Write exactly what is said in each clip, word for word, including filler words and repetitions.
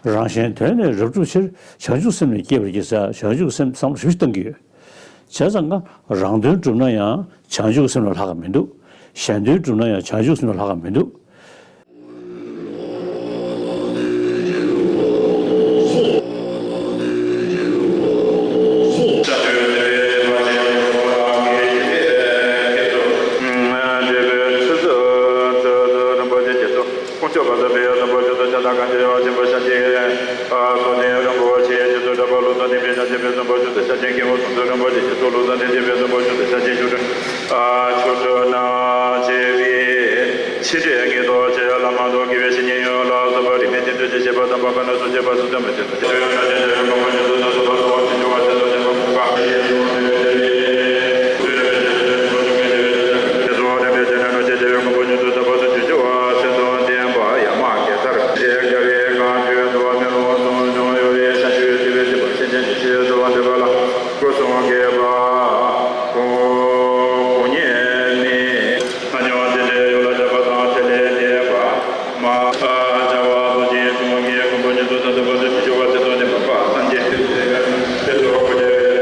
རང་གཞན་དོན་ནི་རབ་བསྒྲུབ་ཕྱིར། བྱང་ཆུབ་སེམས་ནི་བསྐྱེད་པར་བགྱི་ཟེར། བྱང་ཆུབ་སེམས་བསམ་བློ་ཞེ་པོ་ཅིག་བཏང་གི་ཡོད། བྱས་ཙང་ཀ་རང་དོན་བསྒྲུབ་ན་ཡང་བྱང་ཆུབ་སེམས་ལས་ལྷག་ག་མི་འདུག་གཞན་དོན་བསྒྲུབ་ན་ཡང་བྱང་ཆུབ་སེམས་ལས་ལྷག་ག་མི་འདུག་དཀོན་མཆོག་དཔལ་ལྡན་དཔལ་ཡོན་རིན་པོ་ཆེ་ཆེ་ཚོགས་གནས་རིན་པོ་ཆེ་རྗེ་བཙུན་གྲགས་པ་ལོ་ཙཱ་བསྟན་པའི་ཞབས་ཆེན་དཔལ་བཟང་པོ་མཆོག་དང་ཞབས་ཆེན་མཁན་པོ་གསུང་རབ་རིན་པོ་ཆེ་རྗེ་བཙུན་ལོ་ཙཱ་བསྟན་འཛིན་དཔལ་བཟང་པོ་མཆོག་དང་ཞབས་ཆེན་ཆོས་སྒྲོན་ཆོས་སྒྲོན་རྣམ་རྒྱལ་གྱི་ཆེ་བསྟོད་ངེས་རྟོགས་ཆེ་བླ་མ་དང་དགེ་བའི་བཤེས་གཉེན་ཡོངས་ལ་གསོལ་བ་རིན་མེད་བསྟན་འཛིན་ཆེ་བ་དམ་པ་ཁ་ན་སོ་ཆེ་བ་སུ་ཙམ་མ་ཆེ་ན་ཆེ་ཡོད་ན་ཆེ་ཆེ་ཡོད་མང་པོ་ཆེ་ཚོགས་ན་སོ་བ་སོ་བ་ཆེ་ཆེ་བ་ཆེ་ཚོགས་ཆེ་བ་ཁོང་ཁ་ཆེ་ཚོགས་རིན་པོ་ཆེ་ཆེ་ཡོད་མང་པོ་ཆེ་ཚོགས་ཆེ་བ་ཆེ་ཚོགས་ཆེ་བ་ཆེ་ཚོགས་ཆེ་བ་ཆེ་ཚོགས་བསྟན་པ་ཡ་མ་གེ་སར་ཆེ་དགའ་བའི་གང་བྱོན་དུ་བ་མེ་ལོ་སོང་ཆུང་ཡོ་བའི་ཤ་ཆུའི་དེ་བའི་དེ་བ་ཤེས་ཅན་གྱི་ཆེ་ཚོགས་བ་འདེབས་པ་ལ་སྐུ་གསུང་གི་པ། ཁོང་ཉེ་མི། ཐ་སྙད་དེ་འདྲའི་ཡོད་ལ་བྱ་བ་དང་དེ་ལས་འདས་པ་མ། བྱ་བ་རྡོ་རྗེ་ཐུགས་ཀྱི་མགོན་པོ་ཉིད་དུ་ད་ལྟ་བར་དུ་ཞིག་འཇོག་པ་དེ་ཚོ་ནི་མ་པ་སངས་རྒྱས་དེ་ཚོ་ཁོ་རྒྱལ་བའི་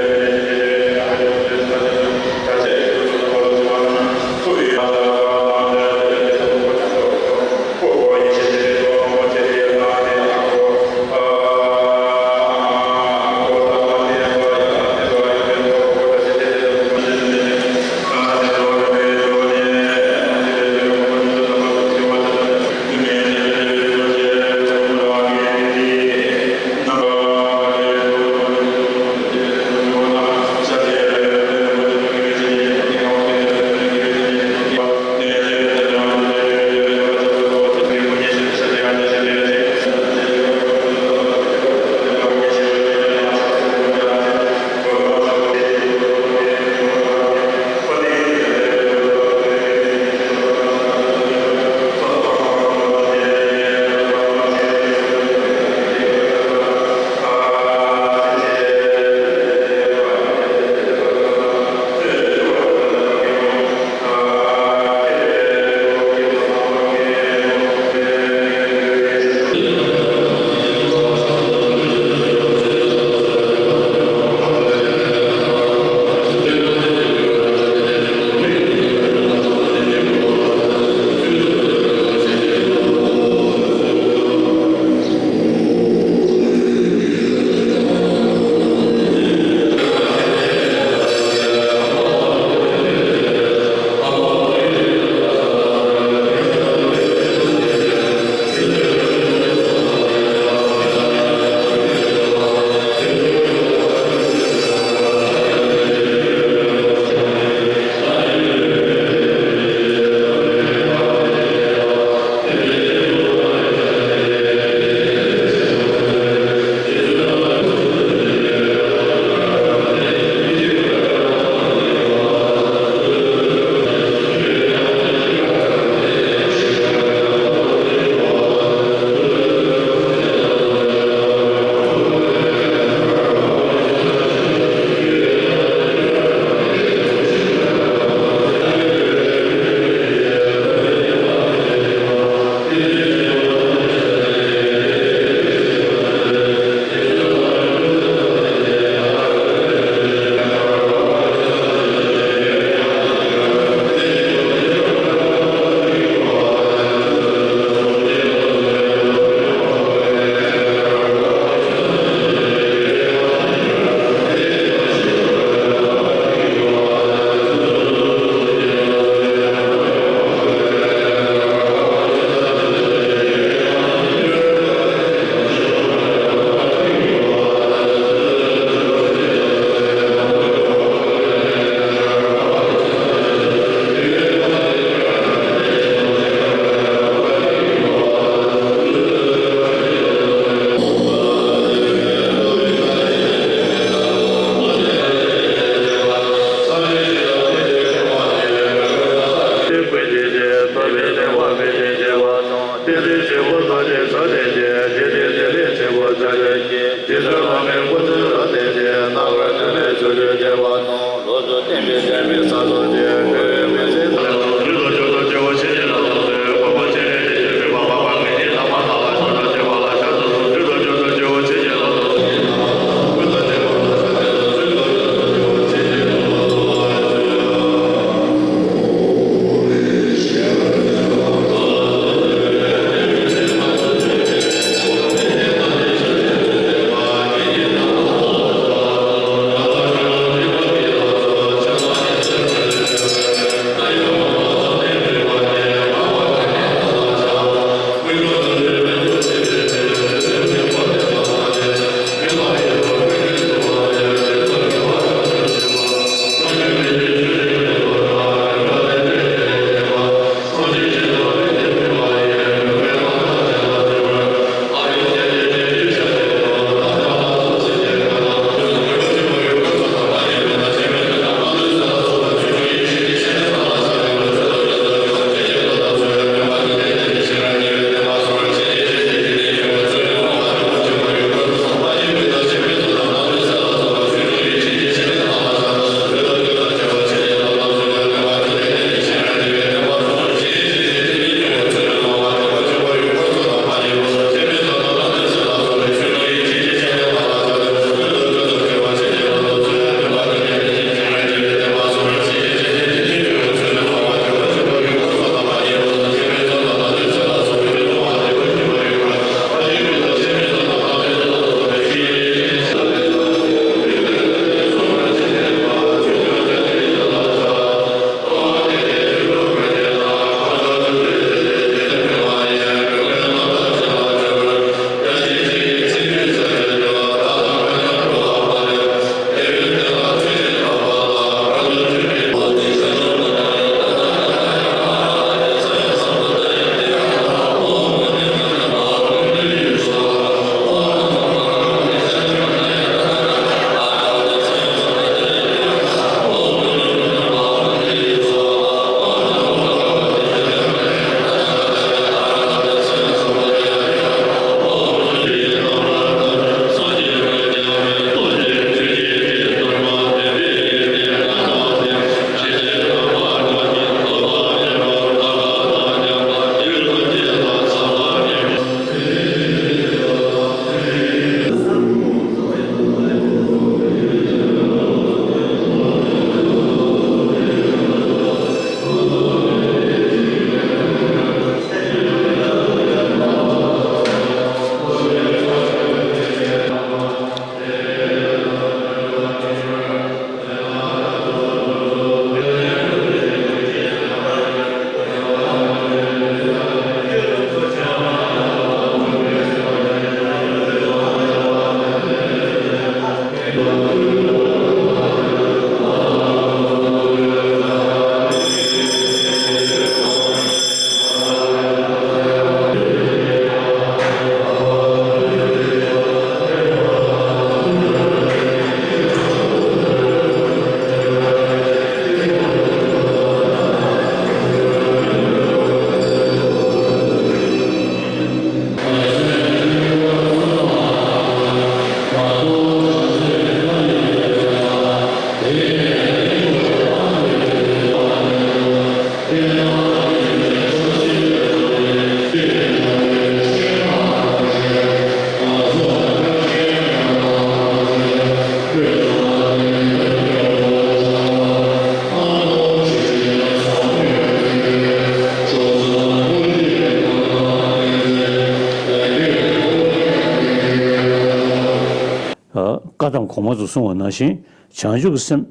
གོང་མ་ཚོས་གསུངས་པ་ནང་བཞིན་བྱང་ཆུབ་ཀྱི་སེམས་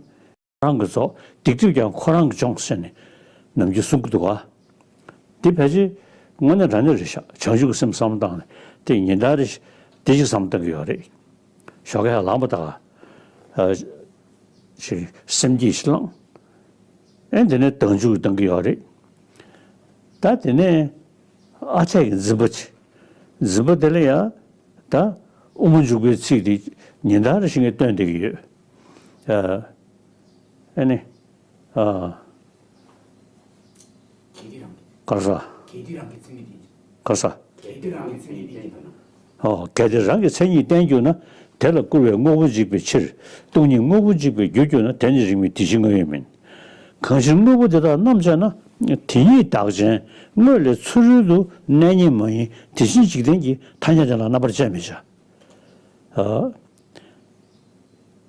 རང་གིས་རྫོགས། སྡིག་སྒྲིབ་ཀྱང་ཁོ་རང་གིས་སྦྱོངས་ཟེར་ནས་ནམ་རྒྱུན་གསུང་གི་འདུག་ག། འདི་ཕལ་ཆེར་དངོས་གནས་དྲང་གནས་རེད་ཤག། བྱང་ཆུབ་ཀྱི་སེམས་བསམ་བློ་བཏང་ནས་དེ་ཉིན་ལྟར་རེ་བཞིན་དེ་ཞིག་བསམ་བློ་བཏང་གི་ཡོད་རེད། ཞོགས་ཀས་ལངས་པ་དང་། ཨ། ཞིག་སེམས་བསྐྱེད་ཞིག་བླངས། ཨེ་དེ་ནས་བདག་འཇུག་བཏང་གི་ཡོད་རེད། ད་དེ་ནས་ཨ་འཐས་ཀྱི་འཛིན་པ་ཅིག། འཛིན་པ་དེ་ལ་ཡང་ད་དབུ་མ་འཇུག་པའི་ཚིག་དེ་ཉིན་ལྟར་རེ་བཞིན་གྱི་སྟོན་བསྡད་ཀྱི་ཡོད། ཨ། ཨེ་ནི། ཨ། གལ་ཏེ་རང་གི། ག་རེ་ཟེར། གལ་ཏེ་རང་གི་མཚན་ཉིད་དེ། ག་རེ་ཟེར། གལ་ཏེ་རང་གི་མཚན་ཉིད་བསྟན་གྱུར་ན། ཨོ། གལ་ཏེ་རང་གི་མཚན་ཉིད་བསྟན་གྱུར་ན། དེ་ལ་སྐུར་བའི་དངོས་པོ་འཇིག་པའི་ཕྱིར། སྟོང་ཉིད་དངོས་པོ་འཇིག་པའི་རྒྱུར་གྱུར་ན། དེ་ནི་རིགས་མིན་དེ་བཞིན་དངོས་ཡོད་མིན། གང་ཕྱིར་དངོས་པོ་དེ་དག་རྣམ་དཔྱད་ན། དེ་ཉིད་བདག་གཞན་དངོས་ལས་ཚུ་རོལ་དུ་གནས་ཉིད་མ་ཡིན། དེ་བཞིན་འཇིག་རྟེན་གྱི་ཐ་སྙད་དེ་ལ་རྣམ་པར་དཔྱད་མི་བྱ། ཨ།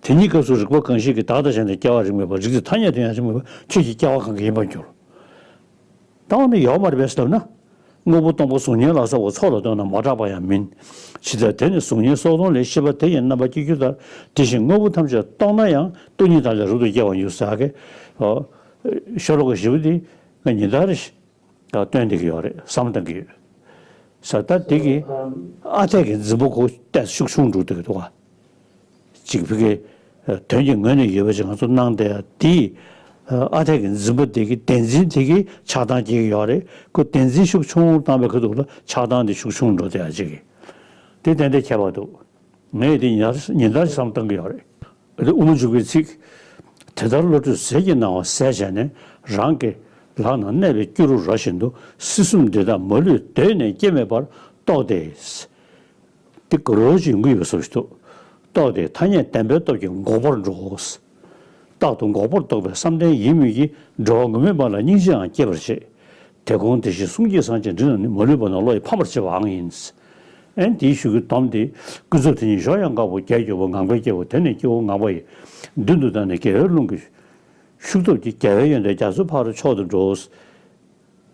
དེ་ཉིད་སྐབས་སུ་རིགས་པ་གང་ཞིག་གིས་བདག་དང་གཞན་དུ་སྐྱེ་བ་རིགས་མེད་པར་རིགས་དེ་ཐ་སྙད་དུ་ཡང་རིགས་མེད་པར་ཁྱོད་ཀྱིས་སྐྱེ་བ་གང་གི་ཡིན་པར་འགྱུར། ད་འོ་ན་ཡོད་མ་རེད་པས་ཟེར་ལབ་ན། དངོས་པོ་སྟོང་པ་གཟུགས་བརྙན་ལ་སོགས་པ་ཚོགས་ལ་ལྟོས་ན་མ་གྲགས་པ་ཡང་མིན། ཇི་ལྟར་དེ་ནི་གཟུགས་བརྙན་སོགས་སྟོང་ལས་ཤེས་པ་དེ་ཡི་རྣམ་པ་སྐྱེ་འགྱུར་ལྟར། དེ་བཞིན་དངོས་པོ་ཐམས་ཅད་སྟོང་ན་ཡང་སྟོང་ཉིད་དག་ལས་རབ་ཏུ་སྐྱེ་བར་འགྱུར་ཟེར་གི། ཨོ། ཤོ་ལོ་ཀ་བཞི་པོ་འདི་ང་ཉིན་ལྟར་རེ་བཞིན། སྟོན་བསྡད་ཀྱི་ཡོད་རེད། བསམ་བློ་གཏོང་གི་ཡོད། ས་ད་དེ་གི་ཨ་འཐས་ཀྱི་འཛིན་པ་ཁོ་ཏོག་ཙམ་ཤུགས་ཆུང་འགྲོ་བསྡད་ཀྱི་འདུག་ག། ཅིག་ཕ་གི་དོན་གྱི་ངོས་ནས་ཡོད་པ་ཅིག་ང་ཚོ་གནང་བསྡད་ཡ་དེ། ཨ་འཐས་ཀྱི་འཛིན་པ་དེ་གི་བདེན་འཛིན་དེ་གི་ཆགས་སྡང་སྐྱེ་གི་ཡོད་རེད། ཁོ་བདེན་འཛིན་ཤུགས་ཆུང་བཏང་བའི་ཁ་ཐུག་ལ་ཆགས་སྡང་དེ་ཤུགས་ཆུང་འགྲོ་བསྡད་ཡ་ཅིག་གི། དེ་ཏན་ཏན་ཁྱད་པར་འདུག། ངས་དེ་ཉིན་ལྟར་ཉིན་ལྟར་བསམ་བློ་གཏོང་གི་ཡོད་རེད། དེ་དབུ་མ་འཇུག་པའི་ཚིག། དེ་ལྟར་བློ་གྲོས་ཟས་ཀྱི་སྣང་བ་ཟད་བྱས་ནས། རང་གི་ལག་ན་གནས་པའི་སྐྱུ་རུ་ར་བཞིན་དུ། སྲིད་གསུམ་འདི་དག་མ་ལུས་གདོད་ནས་སྐྱེ་མེད་པར་རྟོགས་ཏེ། དེ་ག་རོ་ཅིག་ངུས་པའི་བཟོ་ཞིག་འདུག། རྟོགས་ཏེ་ཐ་སྙད་བདེན་པའི་སྟོབས་ཀྱིས་འགོག་པར་འགྲོ། རྟག་ཏུ་འགོག་པར་རྟོགས་པའི་བསམ་གཏན་ཡིན་མོད་ཀྱི། འགྲོ་བ་ངུར་སྨྲིག་པ་ལ་སྙིང་རྗེའང་སྐྱེ་བར་བྱེད། དེ་གོང་དེ་བཞིན་གསུང་གཅིག་གསང་གཅིག་འབྲི་རྣམས་ནི། མ་ལུས་པ་རྣམས་བློ་ཡིས་ཕམ་པར་བྱེད་པའང་ཡིན། ཨན་དེའི་ཤུགས་ཀྱི་སྡོམ་དེ། ཀུན་རྫོབ་དེ་ཉིད་གཞོགས་ཡང་དཀར་པོ། རྒྱས་འགྱུར་བ་ངང་པའི་སྐྱེ་བོ། དེ་ནི་སྐྱེ་བོ་ངང་པ་ཡི། མདུན་དུ་བཏང་ནས་དགེ་བའི་རླུང་གིས་ཤུགས་སྟོབས་ཀྱིས། རྒྱལ་བའི་ཡོན་ཏན་རྒྱ་མཚོའི་ཕ་རོལ་མཆོག་ཏུ་འགྲོ།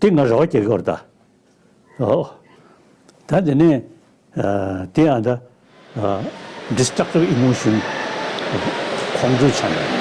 དེ་ང་རེ་བ་རྒྱག་གི་ཡོད་རེད་ད། ཨོ། ད་དེ་ནས། ཨ། དེ་ཡང་ད། ཨ། destructive emotion ཁོང་ཁྲོའི་ཆ་ནས།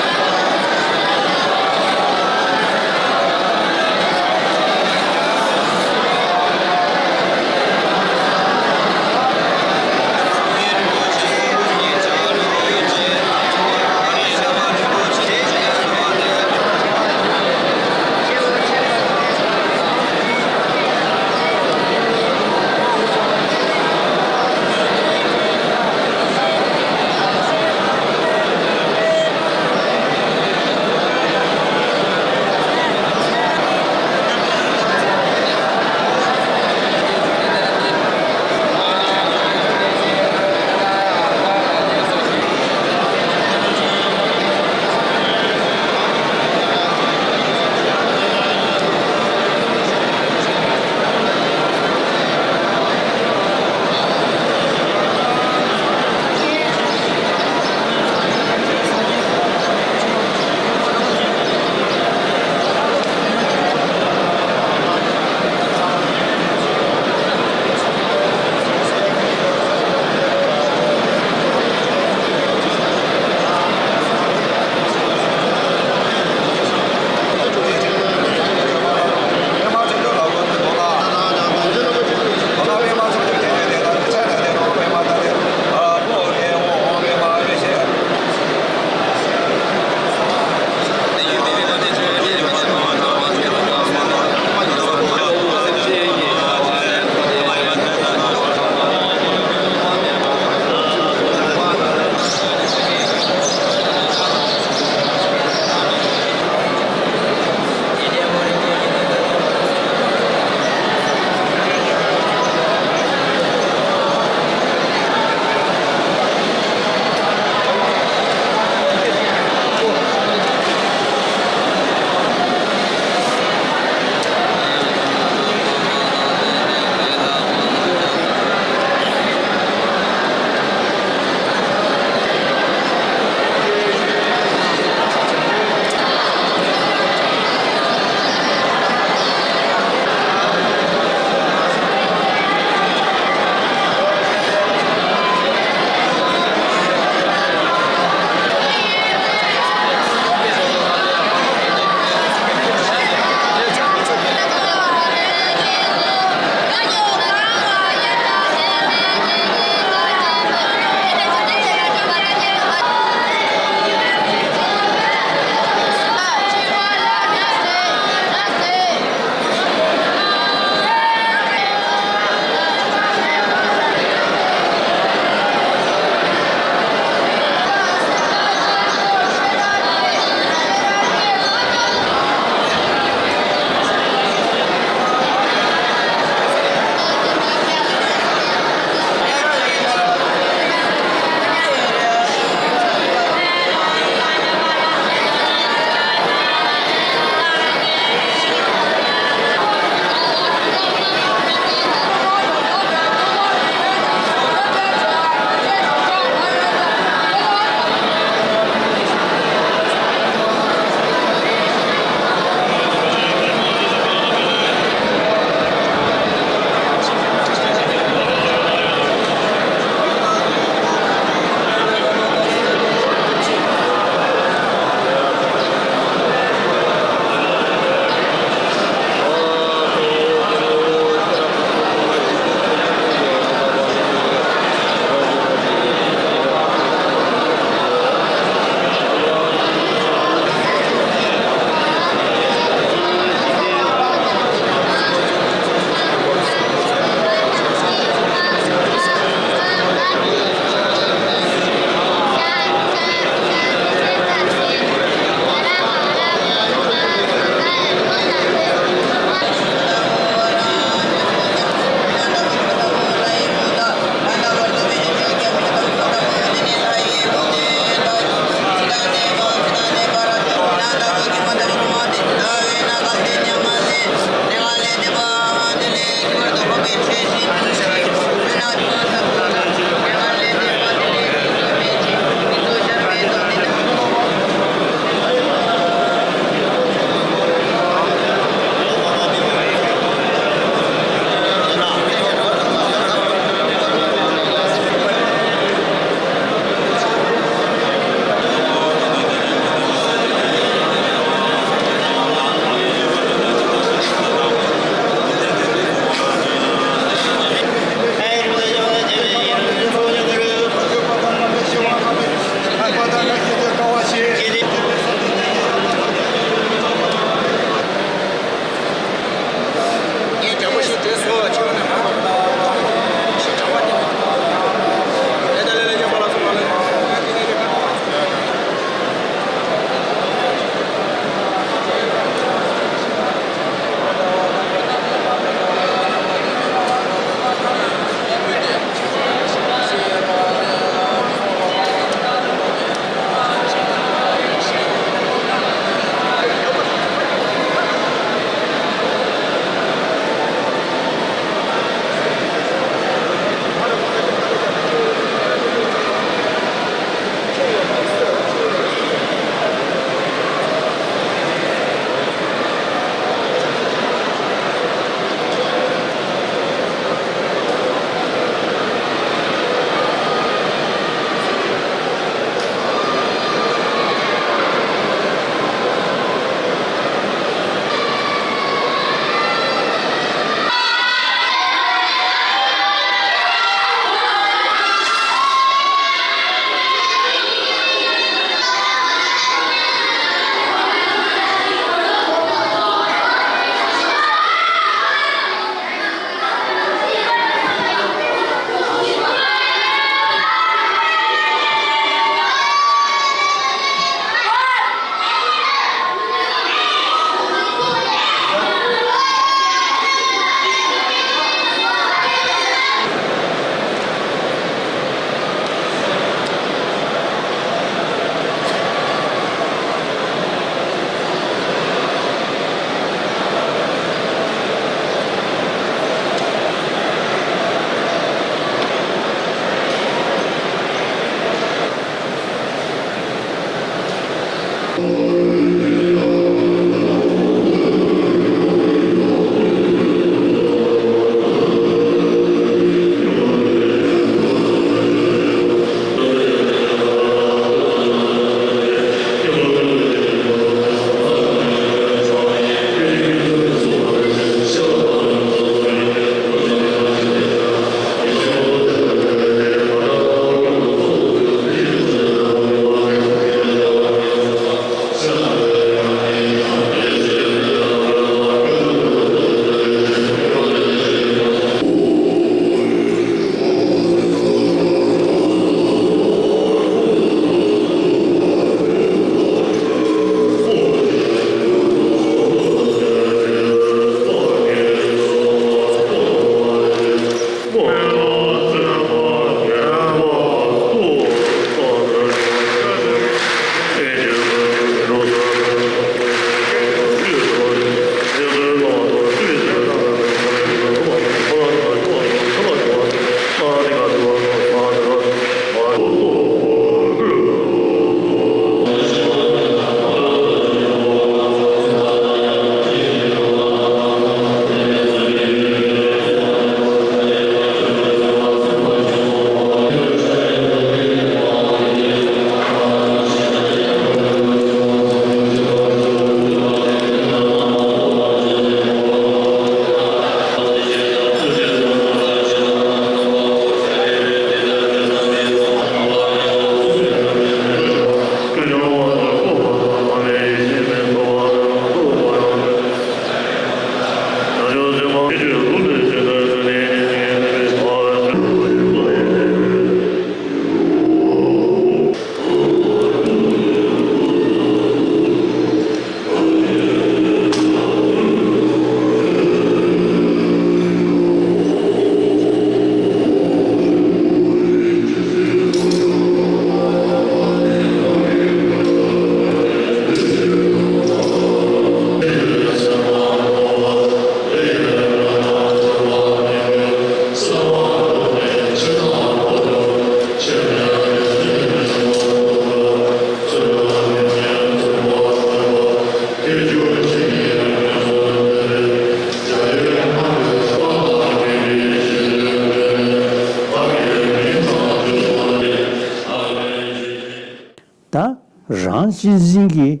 གཅེས་འཛིན་གྱིས་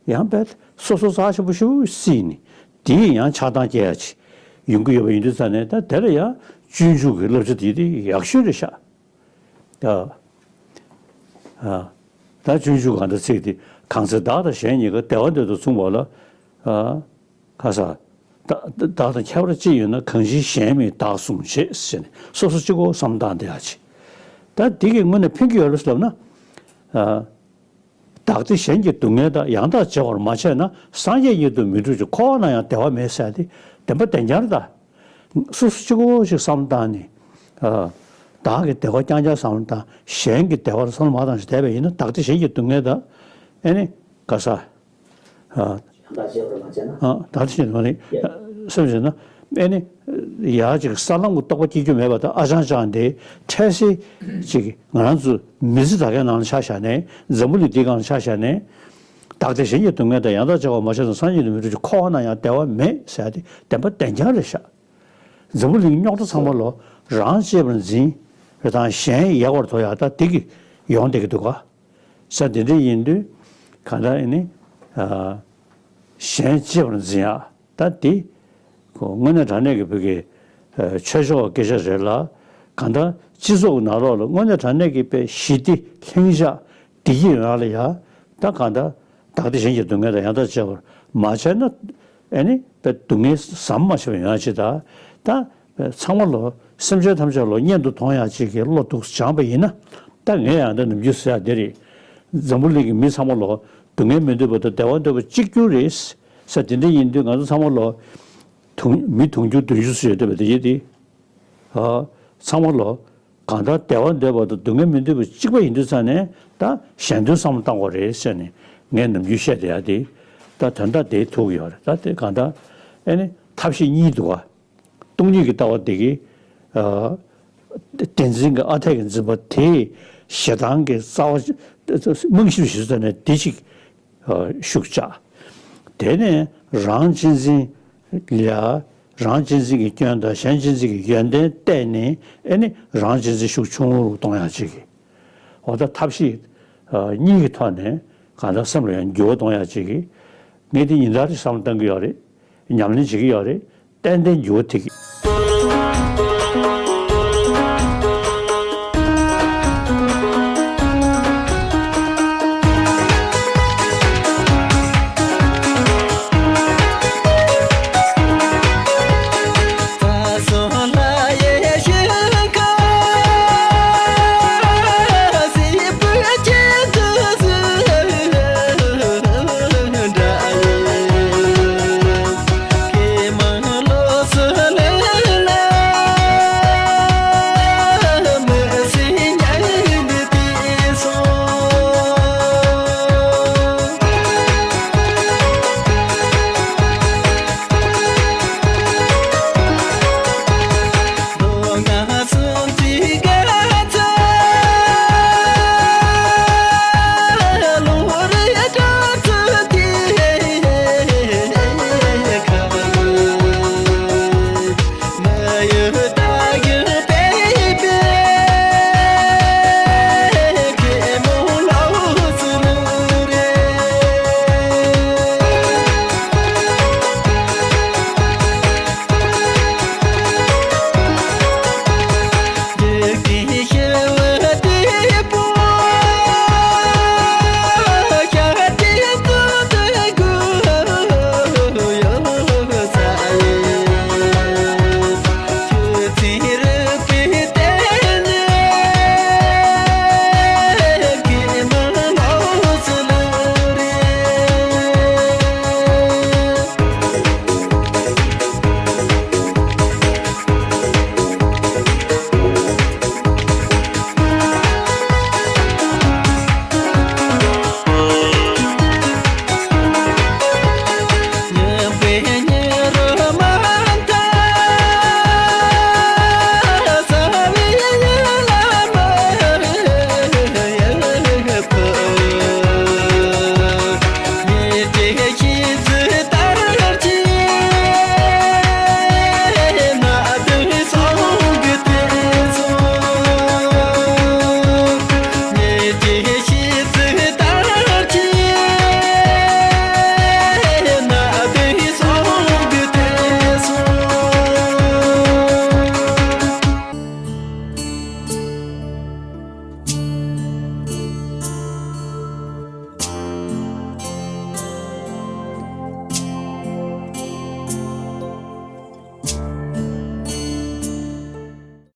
ཡང་དཔེ་སོ་སོ་རྩ་ཆེན་པོ་ཞེ་པོ་བརྩིས་ནས་དེ་ཡང་ཆགས་སྡང་སྐྱེ་ཡ་ཅིག་ཡོང་གི་ཡོད་པ་ཡིན་དུས་ཙང་ནས། ད་དེ་ལ་ཡང་སྤྱོད་འཇུག་གི་བསླབ་བྱ་དེ་དེ་ཡག་ཤོས་རེད་ཤག་ད་ཨ་ད་སྤྱོད་འཇུག་གང་ལྟར་ཚིག་དེ། གང་ཚེ་བདག་དང་གཞན་གཉིས་ཀ། བདེ་བ་འདོད་དང་མཚུངས་པ་ལ། ཨ་ཁ་ས། བདག་བདག་དང་ཁྱད་པར་ཅི་ཡོད་ན། གང་ཕྱིར་གཞན་མིན་བདག་བཟུང་བྱེད་ཟེར་ནས་སོ་སོ་གཅིག་པོ་བསམ་བློ་བཏང་བསྡད་ཡ་ཅིག་ད་འདི་གི་དངོས་གནས་ཕན་གྱི་ཡོད་རེད་ལབ་ན། ཨ་བདག་བདེ་གཞན་གྱི་སྡུག་བསྔལ་དག། ཡང་དག་བརྗེ་བར་མ་བྱས་ན། སངས་རྒྱས་ཉིད་དུ་མི་འགྲུབ་ཅིང་། འཁོར་བ་ན་ཡང་བདེ་བ་མེད་ཟེར་ཏེ། བདེན་པ་བདེན་རྐྱང་རེད་ད། སོ་སོ་གཅིག་པོ་ཞིག་བསམ་བློ་བཏང་ནས། ཨ་བདག་གི་བདེ་བ་རྐྱང་རྐྱང་བསམ་བློ་བཏང་། གཞན་གྱི་བདེ་བ་ལ་བསམ་བློ་མ་བཏང་ཞིག་བསྡད་པ་ཡིན་ན། བདག་བདེ་གཞན་གྱི་སྡུག་བསྔལ་དག། ཨེ་ནི་ག་ས། ཨ་ཡང་དག་བརྗེ་བར་མ་བྱས་ན། ཨ་ད་ལྟ་བྱས་མ་རེད། ཡ། སེམས་བྱས་ན། ཨེ་ནི་ཡ་ཅིག་ས་ལམ་གྱི་རྟོགས་པ་སྐྱེ་རྒྱུ་མེད་པ་དང་། ཨ་ཅང་ཅང་དེ་འཕྲལ་སེལ་ཅིག་ང་རང་ཚོ་མི་ཚེ་ད་གའི་ནང་ལ་ཆ་བཞག་ནས། འཛམ་བུ་གླིང་འདིའི་སྒང་ལ་ཆ་བཞག་ནས། བདག་བདེ་གཞན་གྱི་སྡུག་བསྔལ་དག། ཡང་དག་བརྗེ་བར་མ་བྱས་ན། སངས་རྒྱས་ཉིད་དུ་མི་འགྲུབ་ཅིང་། འཁོར་བ་ན་ཡང་བདེ་བ་མེད་ཟེར་ཏེ། བདེན་པ་བདེན་རྐྱང་རེད་ཤག་འཛམ་བུ་གླིང་རྙོག་དྲ་ཚང་མ་ལོ་རང་གཅེས་པར་འཛིན། རེད་དང་གཞན་ཡལ་བར་དོར་ཡ་ད་དེ་གི་ཡོང་བསྡད་ཀྱི་འདུག་ག་ས་དེ་འདྲ་ཡིན་དུས་གང་ལྟར་ཨེ་ནི་ཨ་གཞན་གཅེས་པར་འཛིན་ཡ་ད་དེ་ཁོ་དངོས་གནས་དྲང་གནས་ཀྱི་བོད་ཀྱི་ཨ་ཆོས་ཕྱོགས་སྐད་ཆ་རེད་ལ། གང་ལྟར་སྤྱི་ཚོགས་ཀྱི་ནང་ལོགས་ལ་དངོས་གནས་དྲང་གནས་ཀྱི་དཔེ་ཞི་བདེ་ལྷིང་འཇགས་བདེ་སྐྱིད་ཡོང་ཡ་ལ་ཡ་ད་གང་ལྟར་བདག་བདེ་གཞན་གྱི་སྡུག་བསྔལ་དང་ཡང་དག་བརྗེ་བར་མ་བྱས་ན། ཨེ་ནི་དཔེ་སྡུག་བསྔལ་ཟམ་མ་ཆད་པ་ཡོང་ཡ་ཅིག་དང་། ད་ཚང་མ་ལོ་སེམས་ཅན་ཐམས་ཅད་ལོ་གཉེན་དུ་མཐོང་ཡ་ཅིག་གི་བློ་འདུག་སྦྱངས་པ་ཡིན་ན། ད་ངས་ཡང་ད་ནམ་རྒྱུན་ཟེར་ཡ་འདི་རེད། འཛམ་བུ་གླིང་གི་མི་ཚང་མ་ལོ་སྡུག་བསྔལ་མི་འདོད་པ་དང་བདེ་བ་འདོད་པ་གཅིག་གྱུར་རེད་ཟེར། དེ་འདྲ་ཡིན་དུས་ང་ཚོ་ཚང་མ་ལོ་དུང་མི་དུང་ཕྱུར་བདུན་ཅུ་ཙམ་ཡོད་བསྡད་པ་དེ་ཡིན་ཏེ། ཨ་ཚང་མ་ལོ་གང་ལྟར་བདེ་བ་འདོད་པ་དང་སྡུག་བསྔལ་མི་འདོད་པ་གཅིག་པ་ཡིན་དུས་ཙང་ནས། ད་གཞན་དོན་བསམ་བློ་བཏང་དགོས་རེད་ཟེར་ནས་ངས་ནམ་རྒྱུན་བཤད་བསྡད་ཡ་དེ། ད་དོན་དག་དེ་ཐུག་གི་ཡོད་རེད། ད་དེ་གང་ལྟར་ཨེ་ནི་ཐབས་ཤེས་གཉིས་འདུག་ག་སྟོང་ཉིད་ཀྱི་ལྟ་བ་དེ་གིས་ཨ་བདེན་འཛིན་གྱི་ཨ་འཐས་ཀྱི་འཛིན་པ་དེ་ཞེ་སྡང་གི་རྩ་བ་རྨང་གཞིར་གཞི་བཙུགས་ནས་དེ་ཅིག་ཨ་ཤུགས་བཅག་དེ་ནས་རང་གཅེས་འཛིན་ལ། རང་གཅེས་འཛིན་གྱི་སྐྱོན་དང་གཞན་གཅེས་འཛིན་གྱི་ཡོན་ཏན་བལྟས་ནས། ཨེ་ནི་རང་གཅེས་འཛིན་ཤུགས་ཆུང་རུ་གཏོང་ཡག་ཅིག་གི། འོ་ད་ཐབས་ཤེས་ཨ་གཉིས་ཀྱི་ཐོག་ནས་གང་ལྟར་སེམས་ལ་ཡང་འགྱུར་བ་གཏོང་ཡག་ཅིག་གི། ངས་འདི་ཉིན་ལྟར་གྱི་བསམ་བློ་གཏང་གི་ཡོད་རེད། ཉམས་ལེན་བྱེད་ཀྱི་ཡོད་རེད། ཏན་ཏན་འགྱུར་བ་ཐེབས་ཀྱི།